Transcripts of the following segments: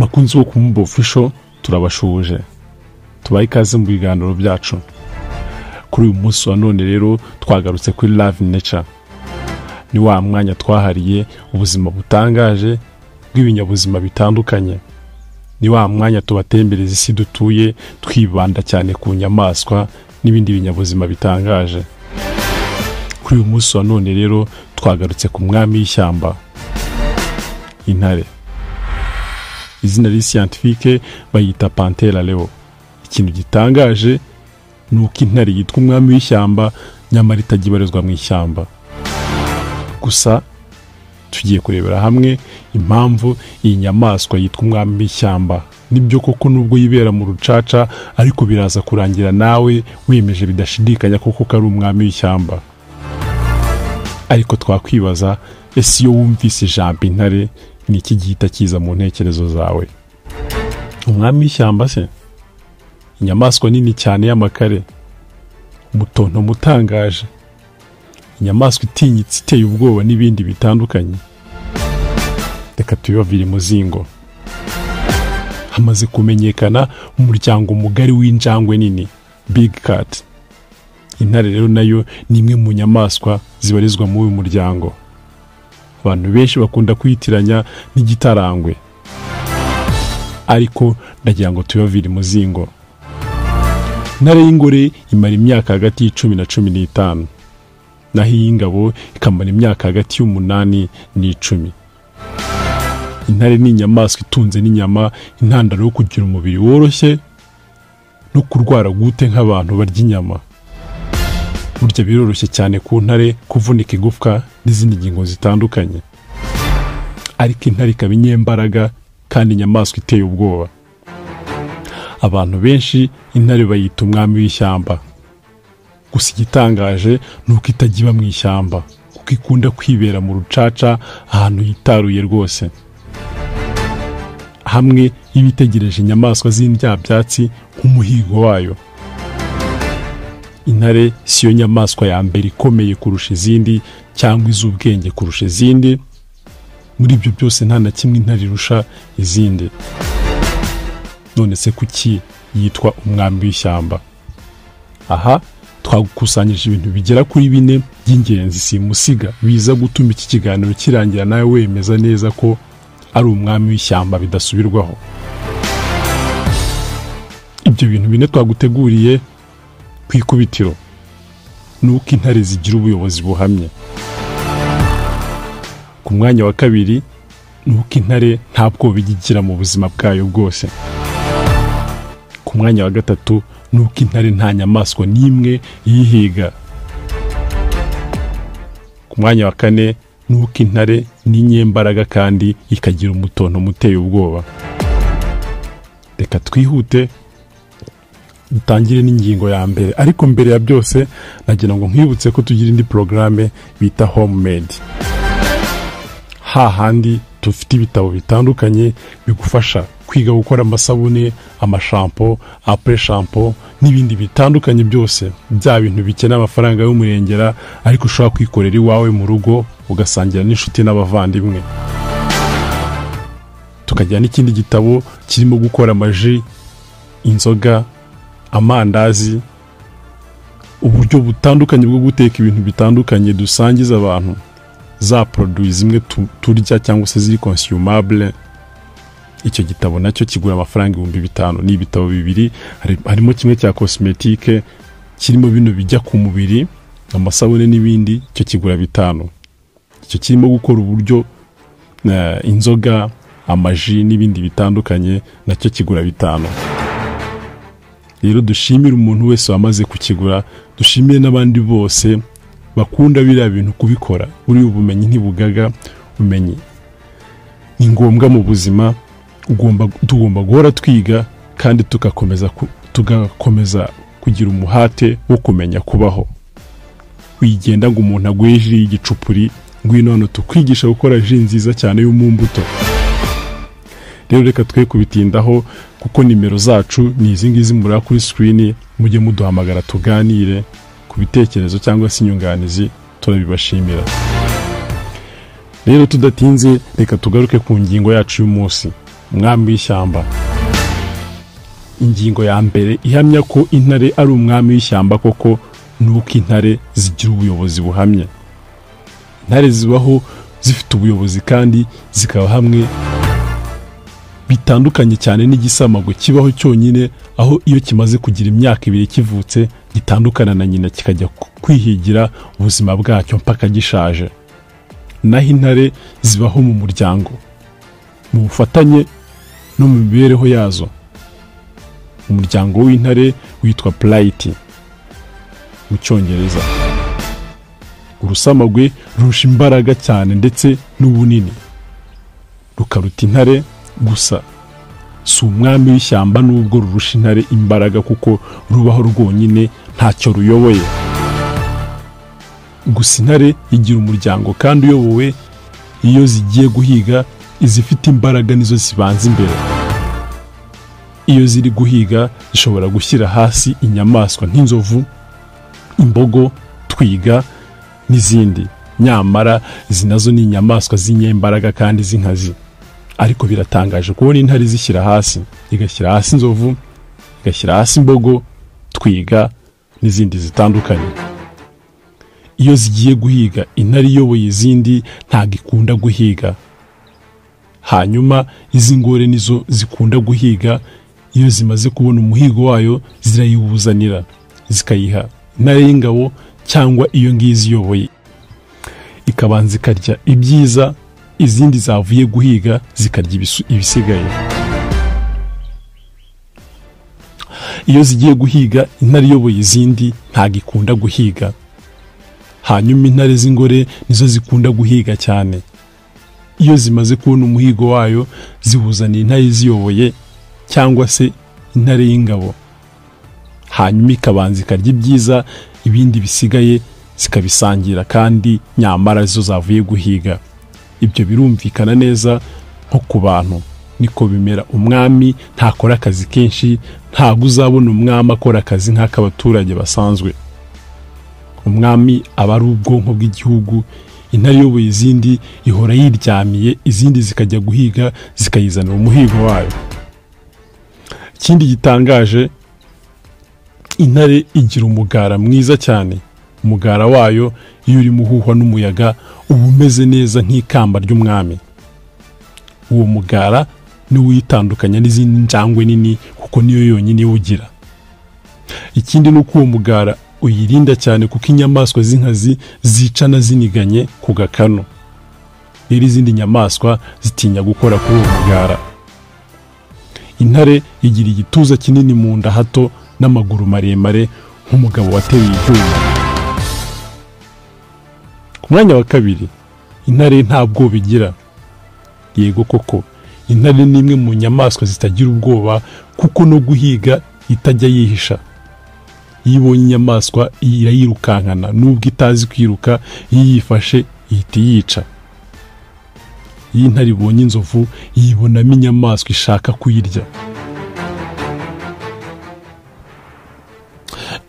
Bakunzi bo Kumba Official, turabashuhuje, tubahe ikaze mu biganiro byacu. Kuri uyu munsi wa none rero twagarutse kuri Love Nature. Ni wa mwanya twahariye ubuzima butangaje bw'ibinyabuzima bitandukanye. Ni wa mwanya tubatembereza isi dutuye, twibanda cyane ku nyamaswa n'ibindi binyabuzima bitangaje. Kuri uyu munsi wa none rero twagarutse ku mwami w'ishyamba, intare. Izina riri scientifique bayita Panthera leo. Ikintu gitangaje ni uko intare yitwa umwami w'ishyamba, nyamara itajya ibarizwa mu ishyamba. Gusa tugiye kurebera hamwe impamvu iyi nyamaswa yitwa umwami w'ishyamba. Nibyo koko, nubwo yibera mu rucaca, ariko biraza kurangira nawe wiyemeje bidashidikanya koko ko ari umwami w'ishyamba. Ariko twakwibaza, ese iyo wumvise ijambo intare, ni iki gihita kiza mu ntekerezo zawe? Umwami w'ishyamba se? Inyamaswa nini cyane y'amakare, umutontomo utangaje, inyamaswa itinyitse iteye ubwoba n'ibindi bitandukanye? Reka tubibavire imuzingo. Hamaze kumenyekana umuryango mugari w'injangwe nini, big cat. Intare rero nayo ni imwe mu nyamaswa zibarizwa muri uyu muryango. Abantu benshi bakunda kuyitiranya n'igitarangwe, ariko ndagira ngo tubibavire imuzingo. Intare y'ingore imara imyaka hagati y'10 na 15, naho iy'ingabo ikamara imyaka hagati y'8 n'10. Intare ni inyamaswa itunze n'inyama, intandaro yo kugira umubiri woroshye no kurwara gute nk'abantu barya inyama. Burya biroroshye cyane ku ntare kuvunika igufwa n'izindi ngingo zitandukanye. Ariko intare ikaba inyembaraga kandi inyamaswa iteye ubwoba. Abantu benshi intare bayita umwami w'ishyamba. Gusa igitangaje ni uko itajya iba mu ishyamba, kuko ikunda kwibera mu rucaca, ahantu hitaruye rwose, hamwe iba itegereje inyamaswa z'indyabyatsi nk'umuhigo wayo. Intare si yo nyamaswa ya mbere ikomeye kurusha izindi cyangwa iz'ubwenge kurusha izindi. Muri ibyo byose nta na kimwe intare irusha izindi. None se kuki yitwa umwami w'ishyamba? Aha twagukusanyije ibintu bigera kuri bine by'ingenzi simusiga biza gutuma iki kiganiro kirangira nawe wemeza neza ko ari umwami w'ishyamba bidasubirwaho. Ibyo bintu bine twaguteguriye ku ikubitiro ni uko intare zigira ubuyobozi buhamye. Ku mwanya wa kabiri ni uko intare nta bwoba ijya igira mu buzima bwayo bwose. Ku mwanya wa gatatu ni uko intare nta nyamaswa n'imwe iyihiga. Ku mwanya wa kane ni uko intare ni inyembaraga kandi ikagira umutontomo uteye ubwoba. Reka twihute dutangire n'ingingo ya mbere, ariko mbere ya byose nagira ngo nkwibutse ko tugira indi porogaramu bita Homemade, hahandi dufite ibitabo bitandukanye bigufasha kwiga gukora amasabune, amashampo, après-shampo n'ibindi bitandukanye byose, bya bintu bikeneye amafaranga y'umurengera ariko ushobora kwikorera iwawe mu rugo, ugasangira n'inshuti n'abavandimwe. Tukagira n'ikindi gitabo kirimo gukora amaji, inzoga, amandazi, uburyo butandukanye bwo guteka ibintu bitandukanye dusangiza abantu, za produits zimwe turya cyangwa se ziri consumable. Icyo gitabo nacyo kigura amafaranga 5000. Ni ibitabo bibiri, harimo kimwe cya cosmétique kirimo bino bijya ku mubiri, amasabune n'ibindi, icyo kigura 5. Icyo kirimo gukora uburyo inzoga, amaji n'ibindi bitandukanye nacyo kigura 5. Rero dushimire umuntu wese wamaze kukigura, dushimire n'abandi bose bakunda biriya bintu kubikora. Buriya ubumenyi ntibugaga, ubumenyi ni ngombwa mu buzima. Tugomba guhora twiga kandi tugakomeza kugira umuhate wo kumenya kubaho. Wigenda ngo umuntu aguhe jus y'igicupuri, ngwino hano tukwigisha gukora jus nziza cyane yo mu mbuto. Rero reka twe kubitindaho, kuko nimero zacu ni izi ngizi mureba kuri screen. Mujye muduhamagara tuganire ku bitekerezo cyangwa se inyunganizi, turabibashimira. Rero tudatinze, reka tugaruke ku ngingo yacu y'umunsi. Umwami w'ishyamba. Ingingo ya mbere ihamya ko intare ari umwami w'ishyamba koko ni uko intare zigira ubuyobozi buhamye. Intare zibaho zifite ubuyobozi kandi zikaba hamwe, bitandukanye cyane n'igisamagwe kibaho cyonyine, aho iyo kimaze kugira imyaka 2 kivutse gitandukana na nyina kikajya kwihigira ubuzima bwacyo mpaka gishaje. Naho intare zibaho mu muryango, mu bufatanye no mu mibereho yazo. Umuryango w'intare witwa Pride mu Cyongereza. Urusamagwe rurusha imbaraga cyane ndetse n'ubunini, rukaruta intare. Gusa si umwami w'ishyamba nubwo rurusha intare imbaraga, kuko rubaho rwonyine ntacyo ruyoboye. Gusa intare igira umuryango kandi uyobowe. Iyo zigiye guhiga, izifite imbaraga nizo zibanza imbere. Iyo ziri guhiga zishobora gushyira hasi inyamaswa nk'inzovu, imbogo, twiga n'izindi. Nyamara izi nazo ni inyamaswa z'inyembaraga kandi z'inkazi. Ariko biratangaje kubona intare zishyira hasi, igashyira hasi inzovu, igashyira hasi imbogo, twiga n'izindi zitandukanye. Iyo zigiye guhiga, intare iyoboye izindi ntabwo ikunda guhiga. Hanyuma izi ngore nizo zikunda guhiga. Iyo zimaze kubona umuhigo wayo zirayiwuzanira, zikayiha intare y'ingabo cyangwa iyo ngiyo iziyoboye, ikabanza ikarya ibyiza, izindi zavuye guhiga zikarya ibisigaye. Iyo zigiye guhiga, intare iyoboye izindi ntabwo ikunda guhiga. Hanyuma intare z'ingore nizo zikunda guhiga cyane. Iyo zimaze kubona umuhigo wayo ziwuzanira intare iziyoboye cyangwa se intare y'ingabo, hanyuma ikabanza ikarya ibyiza, ibindi bisigaye zikabisangira, kandi nyamara zo zavuye guhiga. Ibyo birumvikana neza nko ku bantu niko bimera. Umwami ntakora akazi kenshi, ntabwo uzabona umwami akora akazi nk'ak'abaturage basanzwe. Umwami aba ari ubwonko bw'igihugu. Intare iyoboye izindi ihora yiryamiye, izindi zikajya guhiga zikayizanira umuhigo wayo. Ikindi gitangaje, intare igira umugara mwiza cyane. Umugara wayo iyo urimo uhuhwa n'umuyaga uba umeze neza nk'ikamba ry'umwami. Uwo mugara niwo uyitandukanya n'izindi njangwe nini, kuko niyo yonyine iwugira. Ikindi ni uko uwo mugara uyirinda cyane, kuko inyamaswa z'inkazi zicana ziniganye ku gakano. Rero izindi nyamaswa zitinya gukora kuri uwo mugara. Intare igira igituza kinini mu nda hato n'amaguru maremare nk'umugabo wateruye icyuma. Ku mwanya wa 2, intare nta bwoba igira. Yego koko, intare ni imwe mu nyamaswa zitagira ubwoba, kuko no guhiga itajya yihisha. Iyo ibonye inyamaswa irayirukankana, nubwo itazi kwiruka, iyo yifashe ihita iyica. Iyo intare ibonye inzovu yibonamo inyamaswa ishaka kuyirya.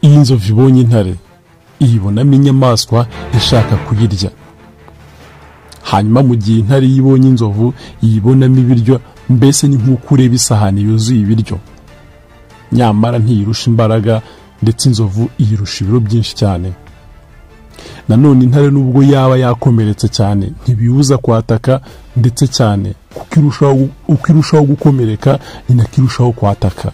Iyo inzovu ibonye intare iyibonamo inyamaswa ishaka kuyirya. Hanyuma mu gihe intare yibonye inzovu iyibonamo ibiryo, mbese ni nk'uko ureba isahani yuzuye ibiryo. Nyamara ntiyirusha imbaraga, ndetse inzovu iyirusha ibiro byinshi cyane. Nanone intare nubwo yaba yakomeretse cyane ntibibuza kwataka ndetse cyane, kuko irushaho gukomereka ni nako irushaho kwataka.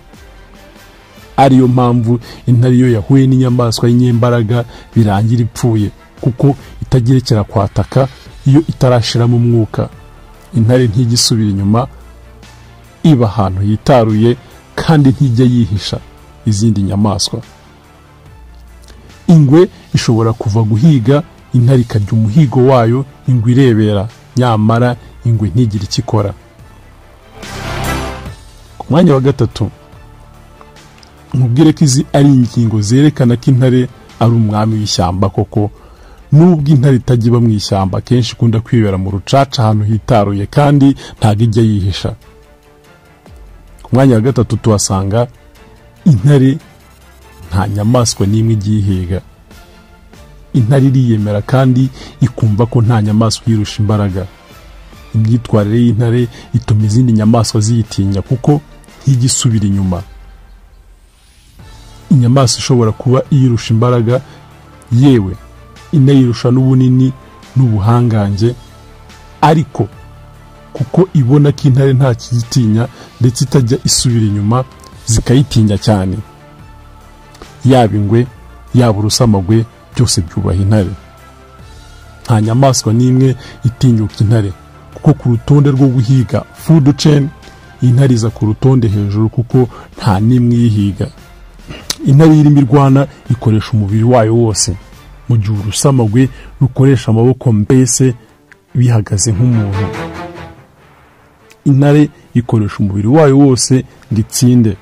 Ariyo mpamvu intare iyo yahuye n'inyamaswa y'inyembaraga birangira ipfuye, kuko itagerekera kwataka iyo itarashiramo umwuka. Intare ntigisubira inyuma, iba ahantu yitaruye kandi ntijya yihisha izindi nyamaswa. Ingwe ishobora kuva guhiga, intare ikarya umuhigo wayo, ingwe irebera, nyamara ingwe ntigire icyo ikora. Ku mwanya wa 3, nkubwire ko izi ari ingingo zerekana ko intare ari umwami w'ishyamba koko. Nubwo intare itajya iba mu ishyamba, kenshi ikunda kwibera mu rucaca ahantu hitaruye kandi ntabwo ijya yihisha. Ku mwanya wa 3 tuhasanga intare nta nyamaswa n'imwe igiye ihiga. Intare iriyemera kandi ikumva ko nta nyamaswa iyirusha imbaraga. Imyitwarire y'intare ituma izindi nyamaswa ziyitinya kuko ntigisubira inyuma. Inyamaswa ishobora kuba iyirusha imbaraga, yewe inayirusha n'ubunini n'ubuhangange, ariko kuko ibona ko intare nta kiyitinya ndetse itajya isubira inyuma, zikayitinya cyane. Yaba ingwe, yaba urusamagwe, byose byubaha intare. Nta nyamaswa n'imwe itinyuka intare, kuko ku rutonde rwo guhiga food chain intare iza ku rutonde hejuru, kuko nta n'imwe iyihiga. Intare irimo irwana ikoresha umubiri wayo wose, mu gihe urusamagwe rukoresha amaboko, mbese bihagaze nk'umuntu. Intare ikoresha umubiri wayo wose ngo itsinde.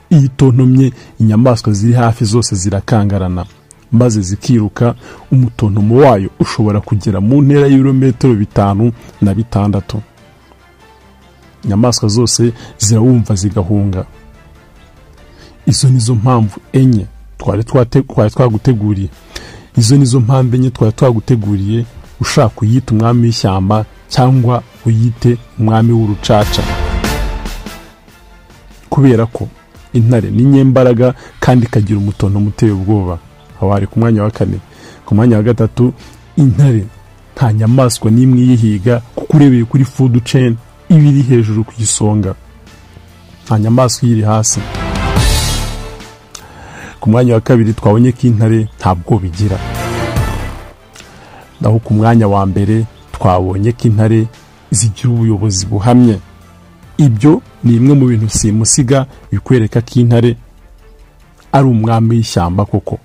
Iyo itontomye, inyamaswa ziri hafi zose zirakangarana maze zikiruka. Umutontomo wayo ushobora kugera mu ntera y'ibirometero 5 na 6. Inyamaswa zose zirawumva zigahunga. Izo nizo mpamvu enye twari twaguteguriye. Izo nizo mpamvu enye twari twaguteguriye, ushaka uyite umwami w'ishyamba cyangwa uyite umwami w'urucaca. Kubera ko intare ni nyembaraga kandi ikagira umutontomo uteye ubwoba. Aho hari ku mwanya wa 4. Ku mwanya wa 3, intare nta nyamaswa n'imwe iyihiga, kuko urebeye kuri food chain iba iri hejuru ku gisonga, nta nyamaswa iri hasi. Ku mwanya wa 2 twabonye ko intare ntabwo bigira. Naho ku mwanya wa 1 twabonye ko intare zigira ubuyobozi buhamye. Ibyo ni imwe mu bintu simusiga bikwereka ko intare ari umwami w'ishyamba koko.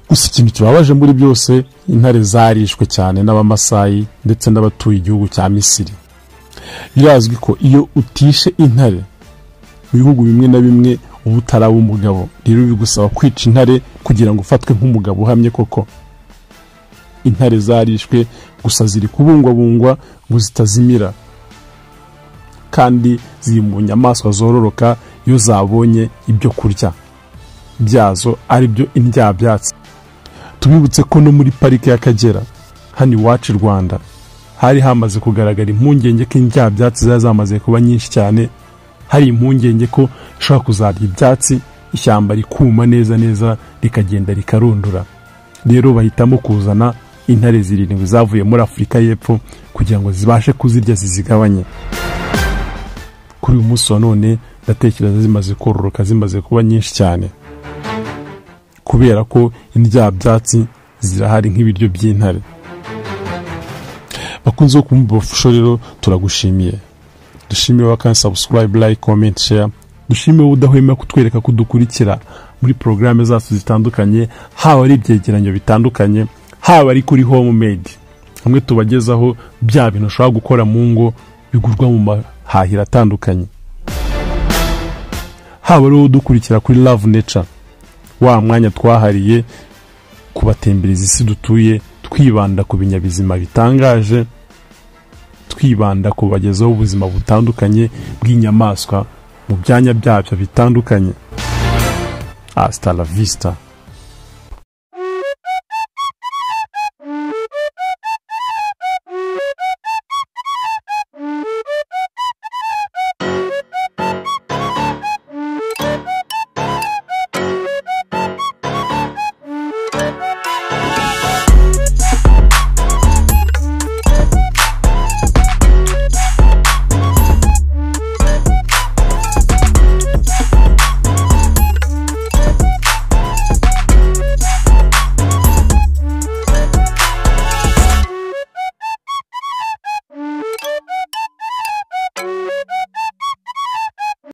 Gusa ikintu kibabaje muri byose, intare zarishwe cyane n'Abamasayi ndetse n'abatuye igihugu cya Misiri. Birazwi ko iyo utishe intare mu bihugu bimwe na bimwe uba utaraba umugabo. Rero bigusaba kwica intare kugira ngo ufatwe nk'umugabo uhamye koko. Intare zarishwe gusa ziri kubungwabungwa ngo zitazimira, kandi ziri mu nyamaswa zororoka iyo zabonye ibyo kurya byazo, ari byo indyabyatsi. Tubibutse ko no muri parike y'Akagera hano iwacu i Rwanda hari hamaze kugaragara impungenge ko indyabyatsi zari zamaze kuba nyinshi cyane. Hari impungenge ko ishobora kuzarya ibyatsi, ishyamba rikuma neza neza rikagenda rikarundura. Rero bahitamo kuzana intare 7 zavuye muri Afurika y'Epfo kugira ngo zibashe kuzirya zizigabanye. Kuri uyu munsi wa none ndatekereza zimaze kororoka, zimaze kuba nyinshi cyane, kubera ko indyabyatsi zirahari nk'ibiryo by'intare. Bakunze kumva official rero turagushimiye. Dushimiye wa kandi subscribe, like, comment, share. Dushimiye udahwema kutwereka kudukurikira muri programme zacu zitandukanye, haba ari ibyegeranyo bitandukanye, haba ari kuri homemade hamwe tubagezaho bya bintu ushobora gukora mu ngo bigurwa mu mahahiro atandukanye, haba ari udukurikira kuri Love Nature, wa mwanya twahariye kubatembereza isi dutuye, twibanda ku binyabizima bitangaje, twibanda kubagezaho ubuzima butandukanye bw'inyamaswa mu byanya byabyo bitandukanye. Hasta la vista.